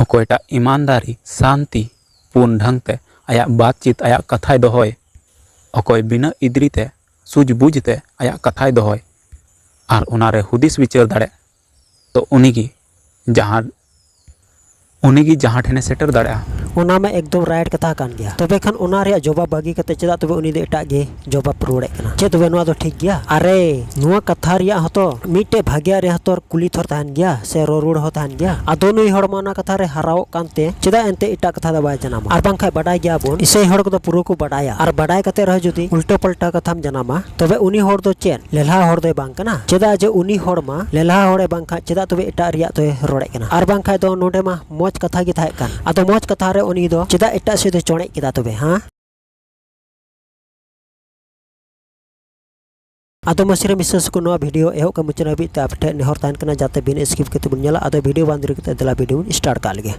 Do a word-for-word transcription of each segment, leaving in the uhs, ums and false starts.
ᱚᱠᱚᱭᱴᱟᱜ ᱤᱢᱟᱱᱫᱟᱨᱤ, ᱥᱟᱱᱛᱤ, ᱯᱩᱱ ᱰᱷᱟᱝ ᱛᱮ ᱟᱭᱟᱜ ᱵᱟᱛᱪᱤᱛ, ᱟᱭᱟᱜ ᱠᱟᱛᱷᱟᱭ ᱫᱚᱦᱚᱭ, ᱚᱠᱚᱭ ᱵᱤᱱᱟᱹ ᱤᱫᱽᱨᱤ ᱛᱮ, ᱥᱩᱡᱽ ᱵᱩᱡᱽ ᱛᱮ ᱟᱭᱟᱜ ᱠᱟᱛᱷᱟᱭ ᱫᱚᱦᱚᱭ, ᱟᱨ ᱚᱱᱟᱨᱮ ᱦᱩᱫᱤᱥ ᱵᱤᱪᱟᱹᱨ ᱫᱟᱲᱮᱭᱟᱜ, ᱛᱚ ᱩᱱᱤᱜᱮ ᱡᱟᱦᱟᱸ, ᱩᱱᱤᱜᱮ ᱡᱟᱦᱟᱸ ᱴᱷᱮᱱᱮ ᱥᱮᱴᱮᱨ ᱫᱟᱲᱮᱭᱟᱜᱼᱟ᱾ ᱚᱱᱟ ᱢᱟ ᱮᱠᱫᱚᱢ right ᱠᱟᱛᱷᱟ ᱠᱟᱱ ᱜᱮᱭᱟ᱾ ᱛᱚᱵᱮ ᱠᱷᱟᱱ ᱚᱱᱟ ᱨᱮᱭᱟᱜ ᱡᱚᱵᱟᱵ ᱵᱟᱹᱜᱤ ᱠᱟᱛᱮ ᱪᱮᱫᱟᱜ ᱛᱚᱵᱮ ᱩᱱᱤ ᱫᱚ ᱮᱴᱟᱜ ᱜᱮ ᱡᱚᱵᱟᱵ ᱨᱩᱣᱟᱹᱲᱮᱫ ᱠᱟᱱᱟ? ᱪᱮᱫ ᱛᱚᱵᱮ ᱱᱚᱣᱟ ᱫᱚ ᱴᱷᱤᱠ ᱜᱮᱭᱟ? ᱟᱨᱮ, ᱱᱚᱣᱟ ᱠᱟᱛᱷᱟ ᱨᱮᱭᱟᱜ ᱦᱚᱸᱛᱚ ᱢᱤᱫᱴᱮᱡ ᱵᱷᱟᱜᱮᱭᱟᱜ ᱨᱮᱭᱟᱜ ᱦᱚᱸᱛᱚ ᱠᱩᱞᱤ ᱛᱷᱚᱨ ᱛᱟᱦᱮᱱ ᱜᱮᱭᱟ ᱥᱮ ᱨᱚᱨᱩᱣᱟᱹᱲ ᱦᱚᱸ ᱛᱟᱦᱮᱱ ᱜᱮᱭᱟ᱾ ᱟᱫᱚ ᱱᱩᱭ ᱦᱚᱲ ᱢᱟ ᱚᱱᱟ ᱠᱟᱛᱷᱟ ᱨᱮ ᱦᱟᱨᱟᱣᱚᱜ ᱠᱟᱱᱛᱮ ᱪᱮᱫᱟᱜ ᱮᱱᱛᱮ ᱮᱴᱟᱜ ᱠᱟᱛᱷᱟ ᱫᱚ ᱵᱟᱭ ᱡᱟᱱᱟᱢᱟ? ᱟᱨ ᱵᱟᱝᱠᱷᱟᱡ ᱵᱟᱰᱟᱭ ᱜᱮᱭᱟ ᱵᱚᱱ, ᱤᱥᱟᱹᱭ ᱦᱚᱲ ᱠᱚᱫᱚ ᱯᱩᱨᱟᱹ ᱠᱚ ᱵᱟᱰᱟᱭᱟ᱾ ᱟᱨ ᱵᱟᱰᱟᱭ ᱠᱟᱛᱮ ᱨᱮᱦᱚᱸ ᱡᱩᱫᱤ ᱩᱞᱴᱟᱹ ᱯᱟᱞᱴᱟ ᱠᱟᱛᱷᱟᱢ ᱡᱟᱱᱟᱢᱟ, ᱛᱚᱵᱮ ᱩᱱᱤ ᱦᱚᱲ ᱫᱚ ᱪᱮᱫ ᱞᱮᱞᱦᱟ ᱦᱚᱲ ᱫᱚᱭ ᱵᱟᱝ ᱠᱟᱱᱟ? ᱪᱮᱫᱟᱜ ᱡᱮ ᱩᱱᱤ ᱦᱚᱲ ᱢᱟ ᱞᱮᱞᱦᱟ ᱦᱚᱲᱮ ᱵᱟᱝ ᱠᱷᱟᱡ ᱪᱮᱫᱟᱜ ᱛᱚᱵᱮ ᱮᱴᱟᱜ ᱨᱮᱭᱟᱜ ᱫᱚᱭ ᱨᱚᱲᱮᱫ ᱠᱟᱱᱟ? ᱟᱨ ᱵᱟᱝ ᱠᱷᱟᱡ ᱫᱚ ᱱᱚᱰᱮ ᱢᱟ ᱢᱚᱡᱽ ᱠᱟᱛᱷᱟ ᱜᱮ ᱛᱟᱦᱮᱸ ᱠᱟᱱ᱾ ᱟᱫᱚ ᱢᱚᱡᱽ ᱠᱟᱛᱷᱟ ᱨᱮ ᱩᱱᱤ ᱫᱚ ᱪᱮᱫᱟᱜ ᱮᱴᱟᱜ ᱥᱮᱫ ᱫᱚᱭ ᱪᱚᱲᱮᱡ ᱠᱮᱫᱟ ᱛᱚᱵᱮ, ᱦᱟᱸ? ᱟᱫᱚ ᱢᱟᱥᱮ ᱨᱮ ᱵᱤᱥᱮᱥ ᱠᱚ ᱱᱚᱣᱟ video ᱮᱦᱚᱵ ᱠᱷᱚᱱ ᱢᱩᱪᱟᱹᱫ ᱦᱟᱹᱵᱤᱡ ᱛᱮ ᱟᱯᱮ ᱴᱷᱮᱱ ᱱᱮᱦᱚᱨ ᱛᱟᱦᱮᱱ ᱠᱟᱱᱟ ᱡᱟᱛᱮ ᱵᱤᱱ skip ᱠᱟᱛᱮ ᱵᱚᱱ ᱧᱮᱞᱟ᱾ ᱟᱫᱚ video ᱵᱟᱝ ᱫᱮᱨᱤ ᱠᱟᱛᱮ ᱫᱮᱞᱟ video ᱵᱚᱱ start ᱠᱟᱜ ᱞᱮᱜᱮ᱾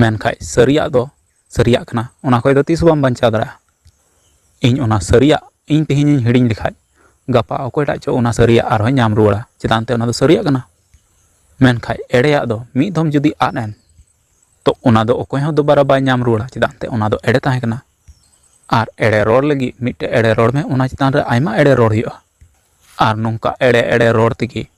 ᱢᱮᱱᱠᱷᱟᱡ ᱥᱟᱹᱨᱤᱭᱟᱜ ᱫᱚ ᱥᱟᱹᱨᱤᱭᱟᱜ ᱠᱟᱱᱟ, ᱚᱱᱟ ᱠᱷᱚᱡ ᱫᱚ ᱛᱤᱥ ᱦᱚᱸ ᱵᱟᱢ ᱵᱟᱧᱪᱟᱣ ᱫᱟᱲᱮᱭᱟᱜᱼᱟ᱾ ᱤᱧ ᱚᱱᱟ ᱥᱟᱹᱨᱤᱭᱟᱜ ᱤᱧ ᱛᱮᱦᱮᱧᱤᱧ ᱦᱤᱲᱤᱧ ᱞᱮᱠᱷᱟᱡ, ᱜᱟᱯᱟ ᱚᱠᱚᱭᱴᱟᱜ ᱪᱚ ᱚᱱᱟ ᱥᱟᱹᱨᱤᱭᱟᱜ ᱟᱨᱦᱚᱸᱭ ᱧᱟᱢ ᱨᱩᱣᱟᱹᱲᱟ, ᱪᱮᱫᱟᱜ ᱮᱱᱛᱮ ᱚᱱᱟ ᱫᱚ ᱥᱟᱹᱨᱤᱭᱟᱜ ᱠᱟᱱᱟ᱾ ᱢᱮᱱᱠᱷᱟᱡ ᱮᱲᱮᱭᱟᱜ ᱫᱚ ᱢᱤᱫ ᱫᱷᱚᱢ ᱡᱩᱫᱤ ᱟᱫ ᱮᱱ, ᱛᱚ ᱚᱱᱟ ᱫᱚ ᱚᱠᱚᱭ ᱦᱚᱸ ᱫᱩᱵᱟᱨᱟ ᱵᱟᱭ ᱧᱟᱢ ᱨᱩᱣᱟᱹᱲᱟ, ᱪᱮᱫᱟᱜ ᱮᱱᱛᱮ ᱚᱱᱟ ᱫᱚ ᱮᱲᱮ ᱛᱟᱦᱮᱸ ᱠᱟᱱᱟ᱾ ᱟᱨ ᱮᱲᱮ ᱨᱚᱲ ᱞᱟᱹᱜᱤᱫ ᱢᱤᱫᱴᱮᱡ ᱮᱲᱮ ᱨᱚᱲ ᱢᱮ, ᱚᱱᱟ ᱪᱮᱛᱟᱱ ᱨᱮ ᱟᱭᱢᱟ ᱮᱲᱮ ᱨᱚᱲ ᱦᱩᱭᱩᱜᱼᱟ᱾ ᱟᱨ ᱱᱚᱝᱠᱟ ᱮᱲᱮ ᱮᱲᱮ ᱨᱚᱲ ᱛᱮᱜᱮ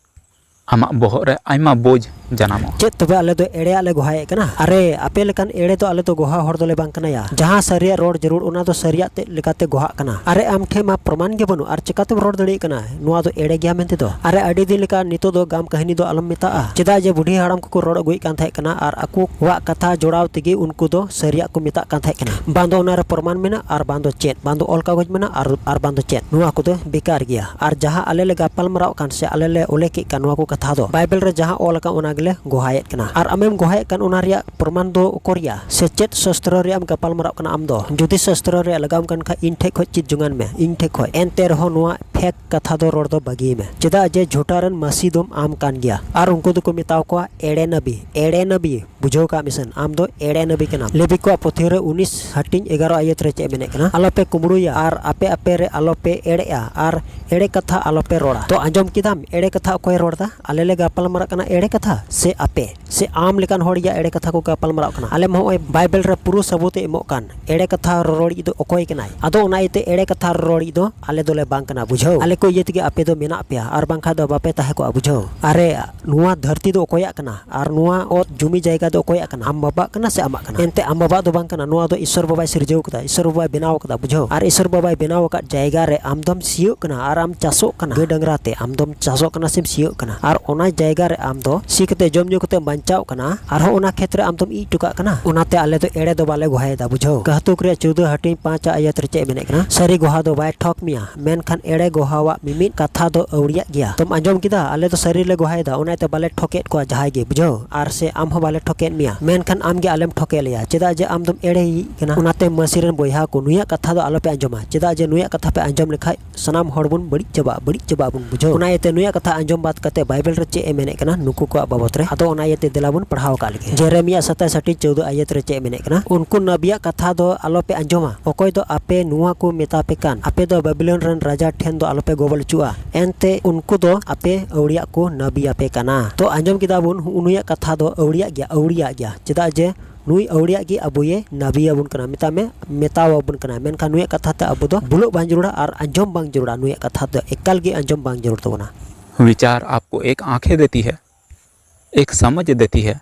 ᱟᱢᱟᱜ ᱵᱚᱦᱚᱜ ᱨᱮ ᱟᱭᱢᱟ ᱵᱳᱡᱽ ᱡᱟᱱᱟᱢᱚᱜᱼᱟ᱾ ᱪᱮᱫ ᱛᱚᱵᱮ ᱟᱞᱮ ᱫᱚ ᱮᱲᱮᱭᱟᱜ ᱞᱮ ᱜᱚᱦᱟᱭᱮᱫ ᱠᱟᱱᱟ? ᱟᱨᱮ, ᱟᱯᱮ ᱞᱮᱠᱟᱱ ᱮᱲᱮ ᱫᱚ ᱟᱞᱮ ᱫᱚ ᱜᱚᱦᱟ ᱦᱚᱲ ᱫᱚᱞᱮ ᱵᱟᱝ ᱠᱟᱱᱟᱭᱟ᱾ ᱡᱟᱦᱟᱸ ᱥᱟᱹᱨᱤᱭᱟᱜ ᱨᱚᱲ ᱡᱟᱹᱨᱩᱲ, ᱚᱱᱟ ᱫᱚ ᱥᱟᱹᱨᱤᱭᱟᱜ ᱛᱮᱫ ᱞᱮᱠᱟᱛᱮ ᱜᱚᱦᱟᱜ ᱠᱟᱱᱟ᱾ ᱟᱨᱮ, ᱟᱢ ᱴᱷᱮᱱ ᱢᱟ ᱯᱨᱚᱢᱟᱱ ᱜᱮ ᱵᱟᱹᱱᱩᱜ, ᱟᱨ ᱪᱮᱠᱟᱛᱮᱢ ᱨᱚᱲ ᱫᱟᱲᱮᱭᱟᱜ ᱠᱟᱱᱟ ᱱᱚᱣᱟ ᱫᱚ ᱮᱲᱮ ᱜᱮᱭᱟ ᱢᱮᱱᱛᱮ ᱫᱚ? ᱟᱨᱮ, ᱟᱹᱰᱤ ᱫᱤᱱ ᱞᱮᱠᱟ ᱱᱤᱛᱚᱜ ᱫᱚ ᱜᱟᱢ ᱠᱟᱹᱦᱱᱤ ᱫᱚ ᱟᱞᱚᱢ ᱢᱮᱛᱟᱜᱼᱟ᱾ ᱪᱮᱫᱟᱜ ᱡᱮ ᱵᱩᱰᱷᱤ ᱦᱟᱲᱟᱢ ᱠᱚᱠᱚ ᱨᱚᱲ ᱟᱹᱜᱩᱭᱮᱫ ᱠᱟᱱ ᱛᱟᱦᱮᱸ ᱠᱟᱱᱟ, ᱟᱨ ᱟᱠᱚᱣᱟᱜ ᱠᱟᱛᱷᱟ ᱡᱚᱲᱟᱣ ᱛᱮᱜᱮ ᱩᱱᱠᱩ ᱫᱚ ᱥᱟᱹᱨᱤᱭᱟᱜ ᱠᱚ ᱢᱮᱛᱟᱜ ᱠᱟᱱ ᱛᱟᱦᱮᱸ ᱠᱟᱱᱟ᱾ ᱵᱟᱝ ᱫᱚ ᱚᱱᱟ ᱨᱮ ᱯᱨᱚᱢᱟᱱ ᱢᱮᱱᱟᱜ, ᱟᱨ ᱵᱟᱝ ᱫᱚ ᱪᱮᱫ, ᱵᱟᱝ ᱫᱚ ᱚᱞ ᱠᱟᱜᱚᱡᱽ ᱢᱮᱱᱟᱜ, ᱟᱨ, ᱟᱨ ᱵᱟᱝ ᱫᱚ ᱪᱮᱫ, ᱱᱚᱣᱟ ᱠᱚᱫᱚ ᱵᱮᱠᱟᱨ ᱜᱮᱭᱟ᱾ ᱟᱨ ᱡᱟᱦᱟᱸ ᱟᱞᱮ ᱞᱮ ᱜᱟᱯᱟᱞ ᱢᱟᱨᱟᱣ ᱠᱟᱱ ᱥᱮ ᱟᱞᱮ ᱞᱮ ᱚᱞᱮ ᱠᱮᱫ ᱠᱟᱱ, ᱱᱚᱣᱟ ᱠᱚ ᱠᱟᱛᱷᱟ ᱫᱚ᱾ ᱵᱟᱭᱵᱮᱞ ᱨᱮ ᱡᱟᱦᱟᱸ ᱚᱞ ᱟᱠᱟᱱ, ᱚᱱᱟ ᱜᱮᱞᱮ ᱜᱚᱦᱟᱭᱮᱫ ᱠᱟᱱᱟ᱾ ᱟᱨ ᱟᱢᱮᱢ ᱜᱚᱦᱟᱭᱮᱫ ᱠᱟᱱ, ᱚᱱᱟ ᱨᱮᱭᱟᱜ ᱯᱨᱚᱢᱟᱱ ᱫᱚ ᱚᱠᱚᱨ ᱨᱮᱭᱟᱜ? ᱥᱮ ᱪᱮᱫ ᱥᱟᱥᱛᱨᱚ ᱨᱮᱭᱟᱜ ᱮᱢ ᱜᱟᱯᱟᱞ ᱢᱟᱨᱟᱜ ᱠᱟᱱᱟ ᱟᱢ ᱫᱚ? ᱡᱩᱫᱤ ᱥᱟᱥᱛᱨᱚ ᱨᱮᱭᱟᱜ ᱞᱟᱜᱟᱣ ᱟᱢ ᱠᱟᱱ ᱠᱷᱟᱱ, ᱤᱧ ᱴᱷᱮᱡ ᱠᱷᱚᱡ ᱪᱮᱫ ᱡᱚᱝᱟᱱ ᱢᱮ, ᱤᱧ ᱴᱷᱮᱡ ᱠᱷᱚᱡ᱾ ᱮᱱᱛᱮ ᱨᱮᱦᱚᱸ ᱱᱚᱣᱟ ᱯᱷᱮᱠ ᱠᱟᱛᱷᱟ ᱫᱚ ᱨᱚᱲ ᱫᱚ ᱵᱟᱹᱜᱤᱭ ᱢᱮ, ᱪᱮᱫᱟᱜ ᱡᱮ ᱡᱷᱩᱴᱟ ᱨᱮᱱ ᱢᱟᱹᱥᱤ ᱫᱚᱢ ᱟᱢ ᱠᱟᱱ ᱜᱮᱭᱟ᱾ ᱟᱨ ᱩᱱᱠᱩ ᱫᱚᱠᱚ ᱢᱮᱛᱟᱣ ᱠᱚᱣᱟ ᱮᱲᱮ ᱱᱟᱵᱤ, ᱮᱲᱮ ᱱᱟᱵᱤ᱾ ᱵᱩᱡᱷᱟᱹᱣ ᱠᱟᱜ ᱢᱮᱥᱮ, ᱟᱢ ᱫᱚ ᱮᱲᱮ ᱱᱟᱵᱤ ᱠᱟᱱᱟᱢ᱾ ᱞᱮᱵᱤ ᱠᱚᱣᱟᱜ ᱯᱩᱛᱷᱤ ᱨᱮ ᱩᱱᱤᱥ ᱦᱟᱹᱴᱤᱧ ᱮᱜᱟᱨᱚ ᱟᱭᱟᱛ ᱨᱮ ᱪᱮᱫ ᱮ ᱢᱮᱱᱮᱫ ᱠᱟᱱᱟ? "ᱟᱞᱚᱯᱮ ᱠᱩᱢᱵᱽᱲᱩᱭᱟ, ᱟᱨ ᱟᱯᱮ ᱟᱯᱮ ᱨᱮ ᱟᱞᱚᱯᱮ ᱮᱲᱮᱜᱼᱟ, ᱟᱨ ᱮᱲᱮ ᱠᱟᱛᱷᱟ ᱟᱞᱚᱯᱮ ᱨᱚᱲᱟ᱾" ᱛᱚ ᱟᱸᱡᱚᱢ ᱠᱮᱫᱟᱢ, ᱮᱲᱮ ᱠᱟᱛᱷᱟ ᱚᱠᱚᱭ ᱨᱚᱲ ᱫᱟ? ᱟᱞᱮ ᱞᱮ ᱜᱟᱯᱟᱞ ᱢᱟᱨᱟᱜ ᱠᱟᱱᱟ ᱮᱲᱮ ᱠᱟᱛᱷᱟ, ᱥᱮ ᱟᱯᱮ ᱥᱮ ᱟᱢ ᱞᱮᱠᱟᱱ ᱦᱚᱲ ᱜᱮ ᱮᱲᱮ ᱠᱟᱛᱷᱟ ᱠᱚ ᱜᱟᱯᱟᱞ ᱢᱟᱨᱟᱜ ᱠᱟᱱᱟ? ᱟᱞᱮ ᱢᱟ ᱦᱚᱸᱜᱼᱚᱭ ᱵᱟᱭᱵᱮᱞ ᱨᱮ ᱯᱩᱨᱟᱹ ᱥᱟᱹᱵᱩᱛ ᱮ ᱮᱢᱚᱜ ᱠᱟᱱ, ᱮᱲᱮ ᱠᱟᱛᱷᱟ ᱨᱚᱨᱚᱲᱤᱡ ᱫᱚ ᱚᱠᱚᱭ ᱠᱟᱱᱟᱭ? ᱟᱫᱚ ᱚᱱᱟ ᱤᱭᱟᱹᱛᱮ ᱮᱲᱮ ᱠᱟᱛᱷᱟ ᱨᱚᱨᱚᱲᱤᱡ ᱫᱚ ᱟᱞᱮ ᱫᱚᱞᱮ ᱵᱟᱝ ᱠᱟᱱᱟ, ᱵᱩᱡᱷᱟᱹᱣ? ᱟᱞᱮ ᱠᱚ ᱤᱭᱟᱹ ᱛᱮᱜᱮ ᱟᱯᱮ ᱫᱚ ᱢᱮᱱᱟᱜ ᱯᱮᱭᱟ, ᱟᱨ ᱵᱟᱝᱠᱷᱟᱱ ᱫᱚ ᱵᱟᱯᱮ ᱛᱟᱦᱮᱸ ᱠᱚᱜᱼᱟ, ᱵᱩᱡᱷᱟᱹᱣ? ᱟᱨᱮ, ᱱᱚᱣᱟ ᱫᱷᱟᱹᱨᱛᱤ ᱫᱚ ᱚᱠᱚᱭᱟᱜ ᱠᱟᱱᱟ? ᱟᱨ ᱱᱚᱣᱟ ᱚᱛ ᱡᱩᱢᱤ ᱡᱟᱭᱜᱟ ᱫᱚ ᱚᱠᱚᱭᱟᱜ ᱠᱟᱱᱟ? ᱟᱢ ᱵᱟᱵᱟᱜ ᱠᱟᱱᱟ ᱥᱮ ᱟᱢᱟᱜ ᱠᱟᱱᱟ? ᱮᱱᱛᱮ ᱟᱢ ᱵᱟᱵᱟᱜ ᱫᱚ ᱵᱟᱝ ᱠᱟᱱᱟ, ᱱᱚᱣᱟ ᱫᱚ ᱤᱥᱚᱨ ᱵᱟᱵᱟᱭ ᱥᱤᱨᱡᱟᱹᱣ ᱠᱟᱫᱟ, ᱤᱥᱚᱨ ᱵᱟᱵᱟᱭ ᱵᱮᱱᱟᱣ ᱠᱟᱫᱟ, ᱵᱩᱡᱷᱟᱹᱣ? ᱟᱨ ᱤᱥᱚᱨ ᱵᱟᱵᱟᱭ ᱵᱮᱱᱟᱣ ᱟᱠᱟᱫ ᱡᱟᱭᱜᱟ ᱨᱮ ᱟᱢ ᱫᱚᱢ ᱥᱤᱭᱳᱜ ᱠᱟᱱᱟ ᱟᱨ ᱟᱢ ᱪᱟᱥᱚᱜ ᱠᱟᱱᱟ᱾ ᱜᱟᱹᱭ ᱰᱟᱝᱨᱟ ᱛᱮ ᱟᱢ ᱫᱚᱢ ᱪᱟᱥᱚᱜ ᱠᱟᱱᱟ ᱥᱮᱢ ᱥᱤᱭᱳᱜ ᱠᱟᱱᱟ, ᱟᱨ ᱚᱱᱟ ᱡᱟᱭᱜᱟ ᱨᱮ ᱟᱢ ᱫᱚ ᱥᱤ ᱠᱟᱛᱮ ᱡᱚᱢ ᱧᱩ ᱠᱟᱛᱮ ᱵᱟᱧᱪᱟᱣ ᱠᱟᱱᱟ, ᱟᱨᱦᱚᱸ ᱚᱱᱟ ᱠᱷᱮᱛ ᱨᱮ ᱟᱢ ᱫᱚᱢ ᱤᱡ ᱦᱚᱴᱚ ᱠᱟᱜ ᱠᱟᱱᱟ᱾ ᱚᱱᱟᱛᱮ ᱟᱞᱮ ᱫᱚ ᱮᱲᱮ ᱫᱚ ᱵᱟᱞᱮ ᱜᱚᱦᱟᱭᱮᱫᱟ, ᱵᱩᱡᱷᱟᱹᱣ? ᱠᱟᱦᱛᱩᱠ ᱨᱮᱭᱟᱜ ᱪᱳᱣᱫᱟᱹ ᱦᱟᱹᱴᱤᱧ ᱯᱟᱸᱪ ᱟᱜ ᱟᱭᱟᱛ ᱨᱮ ᱪᱮᱫ ᱮ ᱢᱮᱱᱮᱫ ᱠᱟᱱᱟ? ᱥᱟᱹᱨᱤ ᱜᱚᱦᱟ ᱫᱚ ᱵᱟᱭ ᱴᱷᱚᱠ ᱢᱮᱭᱟ, ᱢᱮᱱᱠᱷᱟᱱ ᱮᱲᱮ ᱜᱚᱦᱟᱣᱟᱜ ᱢᱤᱢᱤᱫ ᱠᱟᱛᱷᱟ ᱫᱚ ᱟᱹᱣᱲᱤᱭᱟᱜ ᱜᱮᱭᱟ᱾ ᱛᱚᱢ ᱟᱸᱡᱚᱢ ᱠᱮᱫᱟ? ᱟᱞᱮ ᱫᱚ ᱥᱟᱹᱨᱤ ᱞᱮ ᱜᱚᱦᱟᱭᱮᱫᱟ, ᱚᱱᱟᱛᱮ ᱵᱟᱞᱮ ᱴᱷᱚᱠᱮᱫ ᱠᱚᱣᱟ ᱡᱟᱦᱟᱸᱭ ᱜᱮ, ᱵᱩᱡᱷᱟᱹᱣ? ᱟᱨ ᱥᱮ ᱟᱢ ᱦᱚᱸ ᱵᱟᱞᱮ ᱴᱷᱚᱠᱮᱫ ᱢᱮᱭᱟ, ᱢᱮᱱᱠᱷᱟᱱ ᱟᱢ ᱜᱮ ᱟᱞᱮᱢ ᱴᱷᱚᱠᱮᱫ ᱞᱮᱭᱟ, ᱪᱮᱫᱟᱜ ᱡᱮ ᱟᱢ ᱫᱚᱢ ᱮᱲᱮᱭᱤᱡ ᱠᱟᱱᱟ᱾ ᱚᱱᱟᱛᱮ ᱢᱟᱹᱥᱤ ᱨᱮᱱ ᱵᱚᱭᱦᱟ ᱠᱚ, ᱱᱩᱭᱟᱜ ᱠᱟᱛᱷᱟ ᱫᱚ ᱟᱞᱚᱯᱮ ᱟᱸᱡᱚᱢᱟ, ᱪᱮᱫᱟᱜ ᱡᱮ ᱱᱩᱭᱟᱜ ᱠᱟᱛᱷᱟ ᱯᱮ ᱟᱸᱡᱚᱢ ᱞᱮᱠᱷᱟᱡ ᱥᱟᱱᱟᱢ ᱦᱚᱲ ᱵᱚᱱ ᱵᱟᱹᱲᱤᱡ ᱪᱟᱵᱟᱜᱼᱟ, ᱵᱟᱹᱲᱤᱡ ᱪᱟᱵᱟᱜ ᱟᱵᱚᱱ, ᱵᱩᱡᱷᱟᱹᱣ? ᱚᱱᱟ ᱤᱭᱟᱹᱛᱮ ᱱᱩᱭᱟᱜ ᱠᱟᱛᱷᱟ ᱟᱸᱡᱚᱢ ᱵᱟᱫ ᱠᱟᱛᱮ ᱵᱟᱭᱵᱮᱞ ᱨᱮ ᱪᱮᱫ ᱮ ᱢᱮᱱᱮᱫ ᱠᱟᱱᱟ ᱱᱩᱠᱩ ᱠᱚᱣᱟᱜ ᱵᱟᱵᱚᱛ ᱨᱮ, ᱟᱫᱚ ᱚᱱᱟ ᱤᱭᱟᱹᱛᱮ ᱫᱮᱞᱟ ᱵᱚᱱ ᱯᱟᱲᱦᱟᱣ ᱠᱟᱜ ᱞᱮᱜᱮ᱾ ᱡᱮᱨᱮᱢᱤᱭᱟ ᱥᱟᱛᱟᱭ ᱥᱟᱹᱴᱤ ᱪᱳᱣᱫᱟᱹ ᱟᱭᱟᱛ ᱨᱮ ᱪᱮᱫ ᱮ ᱢᱮᱱᱮᱫ ᱠᱟᱱᱟ? "ᱩᱱᱠᱩ ᱱᱟᱵᱤᱭᱟᱜ ᱠᱟᱛᱷᱟ ᱫᱚ ᱟᱞᱚᱯᱮ ᱟᱸᱡᱚᱢᱟ, ᱚᱠᱚᱭ ᱫᱚ ᱟᱯᱮ ᱱᱚᱣᱟ ᱠᱚ ᱢᱮᱛᱟ ᱯᱮ ᱠᱟᱱ, ᱟᱯᱮ ᱫᱚ ᱵᱟᱵᱤᱞᱚᱱ ᱨᱮᱱ ᱨᱟᱡᱟ ᱴᱷᱮᱱ ᱫᱚ ᱟᱞᱚᱯᱮ ᱜᱚᱵᱚᱞ ᱦᱚᱪᱚᱜᱼᱟ, ᱮᱱᱛᱮ ᱩᱱᱠᱩ ᱫᱚ ᱟᱯᱮ ᱟᱹᱣᱲᱤᱭᱟᱜ ᱠᱚ ᱱᱟᱵᱤ ᱟᱯᱮ ᱠᱟᱱᱟ᱾" ᱛᱚ ᱟᱸᱡᱚᱢ ᱠᱮᱫᱟ ᱵᱚᱱ, ᱦᱩ-, ᱱᱩᱭᱟᱜ ᱠᱟᱛᱷᱟ ᱫᱚ ᱟᱹᱣᱲᱤᱭᱟᱜ ᱜᱮᱭᱟ, ᱟᱹᱣᱲᱤᱭᱟᱜ ᱜᱮᱭᱟ, ᱪᱮᱫᱟᱜ ᱡᱮ ᱱᱩᱭ ᱟᱹᱣᱲᱤᱭᱟᱜ ᱜᱮ ᱟᱵᱚᱭᱮ ᱱᱟᱵᱤ ᱟᱵᱚᱱ ᱠᱟᱱᱟ, ᱢᱮᱛᱟᱜ ᱢᱮ, ᱢᱮᱛᱟᱣ ᱟᱵᱚᱱ ᱠᱟᱱᱟ, ᱢᱮᱱᱠᱷᱟᱱ ᱱᱩᱭᱟᱜ ᱠᱟᱛᱷᱟ ᱛᱮ ᱟᱵᱚ ᱫᱚ ᱵᱩᱞᱟᱹᱜ ᱵᱟᱝ ᱡᱟᱹᱨᱩᱲᱟ ᱟᱨ ᱟᱸᱡᱚᱢ ᱵᱟᱝ ᱡᱟᱹᱨᱩᱲᱟ, ᱱᱩᱭᱟᱜ ᱠᱟᱛᱷᱟ ᱫᱚ ᱮᱠᱟᱞ ᱜᱮ ᱟᱸᱡᱚᱢ ᱵᱟᱝ ᱡᱟᱹᱨᱩᱲ ᱛᱟᱵᱚᱱᱟ᱾ विचार आपको एक आंखें देती है, एक समझ देती है,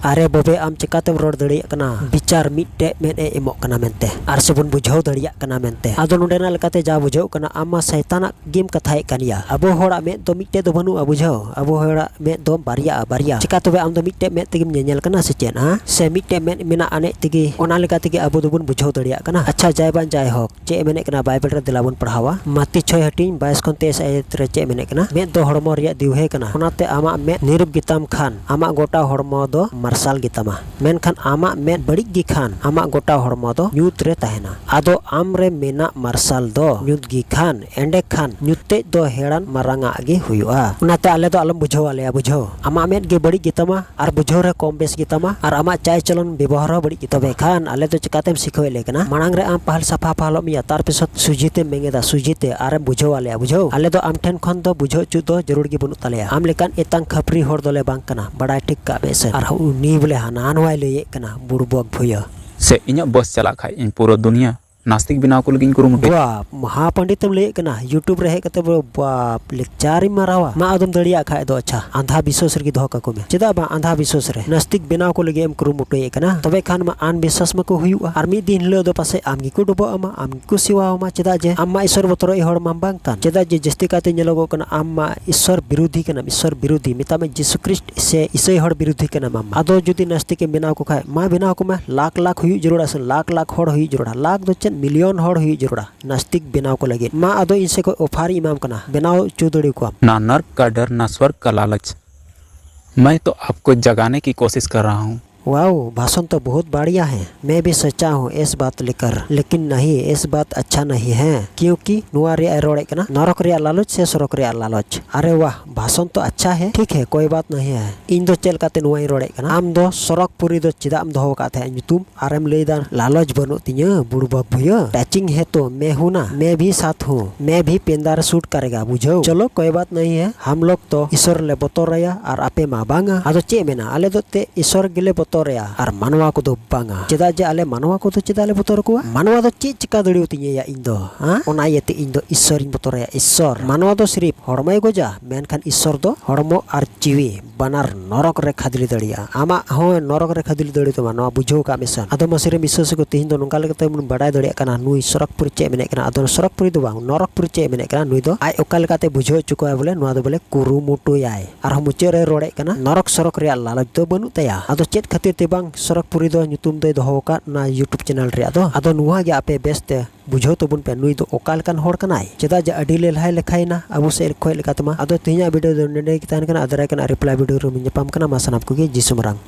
ᱟᱨᱮ ᱵᱚᱵᱮ, ᱟᱢ ᱪᱮᱠᱟᱛᱮᱢ ᱨᱚᱲ ᱫᱟᱲᱮᱭᱟᱜ ᱠᱟᱱᱟ ᱵᱤᱪᱟᱨ ᱢᱤᱫᱴᱮᱡ ᱢᱮᱫ ᱮ ᱮᱢᱚᱜ ᱠᱟᱱᱟ ᱢᱮᱱᱛᱮ, ᱟᱨ ᱥᱮᱵᱚᱱ ᱵᱩᱡᱷᱟᱹᱣ ᱫᱟᱲᱮᱭᱟᱜ ᱠᱟᱱᱟ ᱢᱮᱱᱛᱮ? ᱟᱫᱚ ᱱᱚᱰᱮᱱᱟᱜ ᱞᱮᱠᱟᱛᱮ ᱡᱟ ᱵᱩᱡᱷᱟᱹᱜ ᱠᱟᱱᱟ, ᱟᱢ ᱢᱟ ᱥᱟᱭᱛᱟᱱᱟᱜ ᱜᱮᱢ ᱠᱟᱛᱷᱟᱭᱮᱫ ᱠᱟᱱ ᱭᱟ᱾ ᱟᱵᱚ ᱦᱚᱲᱟᱜ ᱢᱮᱫ ᱫᱚ ᱢᱤᱫᱴᱮᱡ ᱫᱚ ᱵᱟᱹᱱᱩᱜᱼᱟ, ᱵᱩᱡᱷᱟᱹᱣ? ᱟᱵᱚ ᱦᱚᱲᱟᱜ ᱢᱮᱫ ᱫᱚ ᱵᱟᱨᱭᱟᱜᱼᱟ, ᱵᱟᱨᱭᱟ᱾ ᱪᱮᱠᱟ ᱛᱚᱵᱮ ᱟᱢ ᱫᱚ ᱢᱤᱫᱴᱮᱡ ᱢᱮᱫ ᱛᱮᱜᱮᱢ ᱧᱮᱧᱮᱞ ᱠᱟᱱᱟ ᱥᱮ ᱪᱮᱫ, ᱦᱟᱸ? ᱥᱮ ᱢᱤᱫᱴᱮᱡ ᱢᱮᱫ ᱢᱮᱱᱟᱜ ᱟᱱᱮᱡ ᱛᱮᱜᱮ ᱚᱱᱟ ᱞᱮᱠᱟ ᱛᱮᱜᱮ ᱟᱵᱚ ᱫᱚᱵᱚᱱ ᱵᱩᱡᱷᱟᱹᱣ ᱫᱟᱲᱮᱭᱟᱜ ᱠᱟᱱᱟ? ᱟᱪᱪᱷᱟ, ᱡᱟᱭ ᱵᱟᱝ ᱡᱟᱭ ᱦᱳᱠ, ᱪᱮᱫ ᱮ ᱢᱮᱱᱮᱫ ᱠᱟᱱᱟ ᱵᱟᱭᱵᱮᱞ ᱨᱮ, ᱫᱮᱞᱟ ᱵᱚᱱ ᱯᱟᱲᱦᱟᱣᱟ᱾ ᱢᱟᱛᱤ ᱪᱷᱚᱭ ᱦᱟᱹᱴᱤᱧ ᱵᱟᱭᱤᱥ ᱠᱷᱚᱱ ᱛᱮᱭᱤᱥ ᱟᱭᱟᱛ ᱨᱮ ᱪᱮᱫ ᱮ ᱢᱮᱱᱮᱫ ᱠᱟᱱᱟ? ᱢᱮᱫ ᱫᱚ ᱦᱚᱲᱢᱚ ᱨᱮᱭᱟᱜ ᱫᱤᱣᱦᱮ ᱠᱟᱱᱟ, ᱚᱱᱟᱛᱮ ᱟᱢᱟᱜ ᱢᱮᱫ ᱱᱤᱨᱩᱯ ᱜᱮᱛᱟᱢ ᱠᱷᱟᱱ ᱟᱢᱟᱜ ᱜᱚᱴᱟ ᱦᱚᱲᱢᱚ ᱫᱚ ᱢᱟᱨᱥᱟᱞ ᱜᱮᱛᱟᱢᱟ, ᱢᱮᱱᱠᱷᱟᱱ ᱟᱢᱟᱜ ᱢᱮᱫ ᱵᱟᱹᱲᱤᱡ ᱜᱮ ᱠᱷᱟᱱ ᱟᱢᱟᱜ ᱜᱚᱴᱟ ᱦᱚᱲᱢᱚ ᱫᱚ ᱧᱩᱛ ᱨᱮ ᱛᱟᱦᱮᱱᱟ᱾ ᱟᱫᱚ ᱟᱢ ᱨᱮ ᱢᱮᱱᱟᱜ ᱢᱟᱨᱥᱟᱞ ᱫᱚ ᱧᱩᱛ ᱜᱮ ᱠᱷᱟᱱ, ᱮᱸᱰᱮ ᱠᱷᱟᱱ ᱧᱩᱛᱮᱡ ᱫᱚ ᱦᱮᱲᱟᱱ ᱢᱟᱨᱟᱝᱟᱜ ᱜᱮ ᱦᱩᱭᱩᱜᱼᱟ᱾ ᱚᱱᱟᱛᱮ ᱟᱞᱮ ᱫᱚ ᱟᱞᱚᱢ ᱵᱩᱡᱷᱟᱹᱣ ᱟᱞᱮᱭᱟ, ᱵᱩᱡᱷᱟᱹᱣ? ᱟᱢᱟᱜ ᱢᱮᱫ ᱜᱮ ᱵᱟᱹᱲᱤᱡ ᱜᱮᱛᱟᱢᱟ, ᱟᱨ ᱵᱩᱡᱷᱟᱹᱣ ᱨᱮ ᱠᱚᱢ ᱵᱮᱥ ᱜᱮᱛᱟᱢᱟ, ᱟᱨ ᱟᱢᱟᱜ ᱪᱟᱭ ᱪᱚᱞᱚᱱ ᱵᱮᱵᱚᱦᱟᱨ ᱦᱚᱸ ᱵᱟᱹᱲᱤᱡ ᱜᱮ᱾ ᱛᱚᱵᱮ ᱠᱷᱟᱱ ᱟᱞᱮ ᱫᱚ ᱪᱤᱠᱟᱛᱮᱢ ᱥᱤᱠᱷᱟᱹᱣᱮᱫ ᱞᱮ ᱠᱟᱱᱟ? ᱢᱟᱲᱟᱝ ᱨᱮ ᱟᱢ ᱯᱟᱦᱟᱞ ᱥᱟᱯᱷᱟ ᱯᱟᱦᱟᱞᱚᱜ ᱢᱮᱭᱟ, ᱛᱟᱨ ᱯᱤᱥᱚᱛ ᱥᱩᱡᱷᱤ ᱛᱮᱢ ᱢᱮᱱᱮᱫᱟ, ᱥᱩᱡᱷᱤ ᱛᱮ, ᱟᱨᱮᱢ ᱵᱩᱡᱷᱟᱹᱣ ᱟᱞᱮᱭᱟ, ᱵᱩᱡᱷᱟᱹᱣ? ᱟᱞᱮ ᱫᱚ ᱟᱢ ᱴᱷᱮᱱ ᱠᱷᱚᱱ ᱫᱚ ᱵᱩᱡᱷᱟᱹᱣ ᱦᱚᱪᱚ ᱫᱚ ᱡᱟᱹᱨᱩᱲ ᱜᱮ ᱵᱟᱹᱱᱩᱜ ᱛᱟᱞᱮᱭᱟ᱾ ᱟᱢ ᱞᱮᱠᱟᱱ ᱮᱛᱟᱝ ᱠᱷᱟᱹᱯᱨᱤ ᱦᱚᱲ ᱫᱚᱞᱮ ᱵᱟᱝ ᱠᱟᱱᱟ, ᱵᱟᱲᱟᱭ ᱴᱷᱤᱠ ᱠᱟᱜ ᱢᱮ ᱥᱮ᱾ ᱟᱨ ᱩᱱᱤ ᱵᱚᱞᱮ ᱦᱟᱱᱟ ᱱᱚᱣᱟᱭ ᱞᱟᱹᱭᱮᱫ ᱠᱟᱱᱟ, ᱵᱩᱲᱵᱚᱠ ᱵᱷᱩᱭᱟᱹ᱾ ᱥᱮ ᱤᱧᱟᱹᱜ ᱵᱚᱥ ᱪᱟᱞᱟᱜ ᱠᱷᱟᱡ ᱤᱧ ᱯᱩᱨᱟᱹ ᱫᱩᱱᱤᱭᱟᱹ ᱱᱟᱥᱛᱤᱠ ᱵᱮᱱᱟᱣ ᱠᱚ ᱞᱟᱹᱜᱤᱫ ᱤᱧ ᱠᱩᱨᱩᱢᱩᱴᱩᱭᱟ᱾ ᱵᱟᱯ, ᱢᱟᱦᱟ ᱯᱚᱱᱰᱤᱛ ᱮᱢ ᱞᱟᱹᱭᱮᱫ ᱠᱟᱱᱟ, YouTube ᱨᱮ ᱦᱮᱡ ᱠᱟᱛᱮ ᱵᱚ-, ᱵᱟᱯ, lecture ᱮᱢ ᱢᱟᱨᱟᱣᱟ? ᱢᱟ ᱟᱫᱚᱢ ᱫᱟᱲᱮᱭᱟᱜ ᱠᱷᱟᱡ ᱫᱚ ᱟᱪᱪᱷᱟ, ᱟᱸᱫᱷᱟ ᱵᱤᱥᱣᱟᱥ ᱨᱮᱜᱮ ᱫᱚᱦᱚ ᱠᱟᱠᱚ ᱢᱮ᱾ ᱪᱮᱫᱟᱜ ᱵᱟᱝ ᱟᱸᱫᱷᱟ ᱵᱤᱥᱣᱟᱥ ᱨᱮ? ᱱᱟᱥᱛᱤᱠ ᱵᱮᱱᱟᱣ ᱠᱚ ᱞᱟᱹᱜᱤᱫ ᱮᱢ ᱠᱩᱨᱩᱢᱩᱴᱩᱭᱮᱫ ᱠᱟᱱᱟ, ᱛᱚᱵᱮ ᱠᱷᱟᱱ ᱢᱟ ᱟᱱᱵᱤᱥᱣᱟᱥ ᱢᱟᱠᱚ ᱦᱩᱭᱩᱜᱼᱟ, ᱟᱨ ᱢᱤᱫ ᱫᱤᱱ ᱦᱤᱞᱳᱜ ᱫᱚ ᱯᱟᱥᱮᱡ ᱟᱢ ᱜᱮᱠᱚ ᱰᱚᱵᱚᱜ ᱟᱢᱟ, ᱟᱢ ᱜᱮᱠᱚ ᱥᱮᱣᱟ ᱟᱢᱟ᱾ ᱪᱮᱫᱟᱜ ᱡᱮ ᱟᱢ ᱢᱟ ᱤᱥᱚᱨ ᱵᱚᱛᱚᱨᱚᱜ ᱦᱚᱲ ᱢᱟᱢ ᱵᱟᱝ ᱠᱟᱱ᱾ ᱪᱮᱫᱟᱜ ᱡᱮ ᱡᱟᱹᱥᱛᱤ ᱠᱟᱭᱛᱮ ᱧᱮᱞᱚᱜᱚᱜ ᱠᱟᱱᱟ, ᱟᱢ ᱢᱟ ᱤᱥᱚᱨ ᱵᱤᱨᱳᱫᱷᱤ ᱠᱟᱱᱟᱢ, ᱤᱥᱚᱨ ᱵᱤᱨᱳᱫᱷᱤ, ᱢᱮᱛᱟᱜ ᱢᱮ ᱡᱤᱥᱩ ᱠᱷᱨᱤᱥᱴ ᱥᱮ ᱤᱥᱟᱹᱭ ᱦᱚᱲ ᱵᱤᱨᱳᱫᱷᱤ ᱠᱟᱱᱟᱢ ᱟᱢ ᱢᱟ᱾ ᱟᱫᱚ ᱡᱩᱫᱤ ᱱᱟᱥᱛᱤᱠ ᱮᱢ ᱵᱮᱱᱟᱣ ᱠᱚ ᱠᱷᱟᱡ, ᱢᱟ ᱵᱮᱱᱟᱣ ᱠᱚᱢᱮ, ᱞᱟᱠᱷ ᱞᱟᱠᱷ ᱦᱩᱭᱩᱜ ᱡᱟᱹᱨᱩᱲᱟ ᱥᱮ ᱞᱟᱠᱷ ᱞᱟᱠᱷ ᱦᱚᱲ ᱦᱩᱭᱩᱜ ᱡᱟᱹᱨᱩᱲᱟ, ᱞᱟᱠᱷ ᱫᱚ ᱪᱮᱫ, ᱢᱤᱞᱤᱭᱚᱱ ᱦᱚᱲ ᱦᱩᱭᱩᱜ ᱡᱟᱹᱨᱩᱲᱟ ᱱᱟᱥᱛᱤᱠ ᱵᱮᱱᱟᱣ ᱠᱚ ᱞᱟᱹᱜᱤᱫ᱾ ᱢᱟ ᱟᱫᱚ ᱤᱧ ᱥᱮᱫ ᱠᱷᱚᱡ offer ᱤᱧ ᱮᱢᱟᱢ ᱠᱟᱱᱟ, ᱵᱮᱱᱟᱣ ᱦᱚᱪᱚ ᱫᱟᱲᱮ ᱠᱚᱣᱟᱢ᱾ ना नर्क का डर ना स्वर्ग का लालच, मैं तो आपको जगाने की कोशिश कर रहा हूँ। वाओ, भाषण तो बहुत बढ़िया है। मैं भी सोचा हूँ इस बात लेकर, लेकिन नहीं, इस बात अच्छा नहीं है, क्योंकि ᱱᱚᱣᱟ ᱨᱮᱭᱟᱜ ᱮ ᱨᱚᱲᱮᱫ ᱠᱟᱱᱟ ᱱᱚᱨᱚᱠ ᱨᱮᱭᱟᱜ ᱞᱟᱞᱚᱪ ᱥᱮ ᱥᱚᱨᱚᱠ ᱨᱮᱭᱟᱜ ᱞᱟᱞᱚᱪ᱾ अरे वाह, भाषण तो अच्छा है, ठीक है, कोई बात नहीं है। ᱤᱧ ᱫᱚ ᱪᱮᱫ ᱞᱮᱠᱟᱛᱮ ᱱᱚᱣᱟᱧ ᱨᱚᱲᱮᱫ ᱠᱟᱱᱟ, ᱟᱢ ᱫᱚ ᱥᱚᱨᱚᱠ ᱯᱩᱨᱤ ᱫᱚ ᱪᱮᱫᱟᱜ ᱮᱢ ᱫᱚᱦᱚ ᱟᱠᱟᱫ ᱛᱟᱦᱮᱸᱫ ᱧᱩᱛᱩᱢ? ᱟᱨᱮᱢ ᱞᱟᱹᱭ ᱫᱟ ᱞᱟᱞᱚᱪ ᱵᱟᱹᱱᱩᱜ ᱛᱤᱧᱟᱹ, ᱵᱩᱲᱵᱚᱠ ᱵᱷᱩᱭᱟᱹ᱾ टचिंग है तो मैं हूं ना, मैं भी साथ हूं, मैं भी पेंदार सूट करेगा, बुझो। चलो कोई बात नहीं है, हम लोग तो ईश्वर ᱞᱮ ᱵᱚᱛᱚᱨᱟᱭᱟ ᱟᱨ ᱟᱯᱮ ᱢᱟ ᱵᱟᱝᱟ᱾ ᱟᱫᱚ ᱪᱮᱫ ᱢᱮᱱᱟ, ᱟᱞᱮ ᱫᱚ ᱛᱮ ᱤᱥᱚᱨ ᱜᱮᱞᱮ ᱵᱚᱛᱚᱨ ᱵᱚᱛᱚᱨᱟᱭᱟ ᱟᱨ ᱢᱟᱱᱣᱟ ᱠᱚᱫᱚ ᱵᱟᱝᱟ᱾ ᱪᱮᱫᱟᱜ ᱡᱮ ᱟᱞᱮ ᱢᱟᱱᱣᱟ ᱠᱚᱫᱚ ᱪᱮᱫᱟᱜ ᱞᱮ ᱵᱚᱛᱚᱨ ᱟᱠᱚᱣᱟ? ᱢᱟᱱᱣᱟ ᱫᱚ ᱪᱮᱫ ᱪᱤᱠᱟ ᱫᱟᱲᱮᱭᱟᱛᱤᱧᱟᱭᱟ ᱤᱧ ᱫᱚ, ᱦᱮᱸ? ᱚᱱᱟ ᱤᱭᱟᱹᱛᱮ ᱤᱧ ᱫᱚ ᱤᱥᱥᱚᱨᱤᱧ ᱵᱚᱛᱚᱨᱟᱭᱟ, ᱤᱥᱥᱚᱨ᱾ ᱢᱟᱱᱣᱟ ᱫᱚ ᱥᱤᱨᱤᱯ ᱦᱚᱲᱢᱚᱭ ᱜᱚᱡᱟ, ᱢᱮᱱᱠᱷᱟᱱ ᱤᱥᱥᱚᱨ ᱫᱚ ᱦᱚᱲᱢᱚ ᱟᱨ ᱡᱤᱣᱤ ᱵᱟᱱᱟᱨ ᱱᱚᱨᱚᱠ ᱨᱮ ᱠᱷᱟᱫᱽᱞᱮ ᱫᱟᱲᱮᱭᱟᱜᱼᱟ᱾ ᱟᱢᱟᱜ ᱦᱚᱸ ᱱᱚᱨᱚᱠ ᱨᱮ ᱠᱷᱟᱫᱽᱞᱮ ᱫᱟᱲᱮ ᱛᱟᱢᱟ, ᱱᱚᱣᱟ ᱵᱩᱡᱷᱟᱹᱣ ᱠᱟᱜ ᱢᱮ ᱥᱮᱱ᱾ ᱟᱫᱚ ᱢᱟᱥᱮ ᱨᱮ ᱢᱤᱥᱟᱹ ᱥᱮ ᱠᱚ, ᱛᱮᱦᱮᱧ ᱫᱚ ᱱᱚᱝᱠᱟ ᱞᱮᱠᱟᱛᱮ ᱵᱚᱱ ᱵᱟᱰᱟᱭ ᱫᱟᱲᱮᱭᱟᱜ ᱠᱟᱱᱟ, ᱱᱩᱭ ᱥᱚᱨᱚᱜᱽᱯᱩᱨᱤ ᱪᱮᱫ ᱢᱮᱱᱮᱫ ᱠᱟᱱᱟ᱾ ᱟᱫᱚ ᱥᱚᱨᱚᱜᱽᱯᱩᱨᱤ ᱫᱚ ᱵᱟᱝ, ᱱᱚᱨᱚᱠᱯᱩᱨᱤ ᱪᱮᱫ ᱢᱮᱱᱮᱫ ᱠᱟᱱᱟ, ᱱᱩᱭ ᱫᱚ ᱟᱡ ᱚᱠᱟ ᱞᱮᱠᱟᱛᱮ ᱵᱩᱡᱷᱟᱹᱣ ᱦᱚᱪᱚ ᱠᱚᱣᱟᱭ, ᱵᱚᱞᱮ ᱱᱚᱣᱟ ᱫᱚ ᱵᱚᱞᱮ ᱠᱩᱨᱩᱢᱩᱴᱩᱭᱟᱭ᱾ ᱟᱨᱦᱚᱸ ᱢᱩᱪᱟᱹᱫ ᱨᱮ ᱨᱚᱲᱮᱫ ᱠᱟᱱᱟ, ᱱᱚᱨᱚᱠ ᱥᱚᱨᱚᱜᱽ ᱨᱮᱭᱟᱜ ᱞᱟᱞᱚᱪ ᱫᱚ ᱵᱟᱹᱱᱩᱜ ᱛᱟᱭᱟ᱾ ᱟᱫᱚ ᱪᱮᱫ ᱠᱷᱟᱹᱛᱤᱨ ᱛᱮ ᱵᱟᱝ ᱥᱚᱨᱚᱜᱽᱯᱩᱨᱤ ᱫᱚ ᱧᱩᱛᱩᱢ ᱫᱚᱭ ᱫᱚᱦᱚ ᱟᱠᱟᱫ ᱚᱱᱟ YouTube ᱪᱮᱱᱮᱞ ᱨᱮᱭᱟᱜ ᱫᱚ? ᱟᱫᱚ ᱱᱚᱣᱟ ᱜᱮ ᱟᱯᱮ ᱵᱮᱥ ᱛᱮ ᱵᱩᱡᱷᱟᱹᱣ ᱛᱟᱵᱚᱱ ᱯᱮ, ᱱᱩᱭ ᱫᱚ ᱚᱠᱟ ᱞᱮᱠᱟᱱ ᱦᱚᱲ ᱠᱟᱱᱟᱭ᱾ ᱪᱮᱫᱟᱜ ᱡᱮ ᱟᱹᱰᱤ ᱞᱮᱞᱦᱟᱭ ᱞᱮᱠᱷᱟᱭᱮᱱᱟ ᱟᱵᱚ ᱥᱮᱫ ᱠᱷᱚᱱ ᱞᱮᱠᱟᱛᱮᱢᱟ᱾ ᱟᱫᱚ ᱛᱮᱦᱮᱧᱟᱜ ᱵᱷᱤᱰᱤᱭᱳ ᱫᱚ ᱱᱚᱸᱰᱮ ᱜᱮ ᱛᱟᱦᱮᱱ ᱠᱟᱱᱟ᱾ ᱟᱨ ᱫᱟᱨᱟᱭ ᱠᱟᱱᱟ ᱨᱤᱯᱞᱟᱭ ᱵᱷᱤᱰᱤᱭᱳ ᱨᱮᱵᱚᱱ ᱧᱟᱯᱟᱢ ᱠᱟᱱᱟ᱾ ᱢᱟ ᱥᱟᱱᱟᱢ ᱠᱚᱜᱮ ᱡᱤᱥᱩ ᱢᱟᱨᱟᱝ᱾